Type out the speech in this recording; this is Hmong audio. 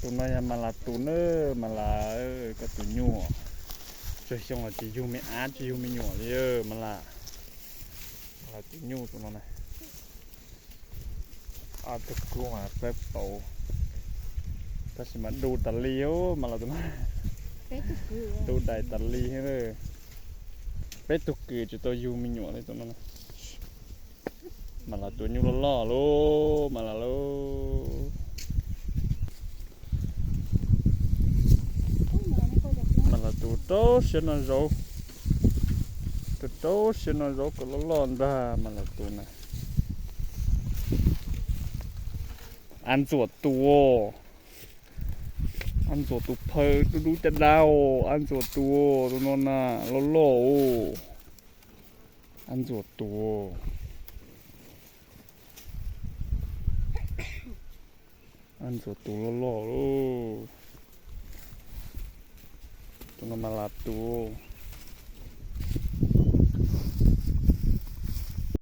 Tus no yog Mas Las tus na, Mas Las, koj tus nyuj. Tsawg xyoo los tsis yug me ab tsis yug me nyuam li, Mas Las. Mas Las tus nyuj tus no na. Ob tug kub mas txawb paus, tab sis mas du tas li, Mas Las tus no. Du dais tas li. Peb tug kws tsis tau yug me nyuam li tus no. Mas Las tus nyuj loj loj lauj, Mas Las lauj. Mas Las tus rau siab no zauv, tus rau siab no zauv kom loj loj ntag Mas Las tus na. Ab Ntxuam tus, Ab Ntxuam tus phaw dub dub caj dab, Ab Ntxuam tus, tus no na, loj loj. Ab Ntxuam tus, Ab Ntxuam tus loj loj lauj. Tus no Mas Las tus.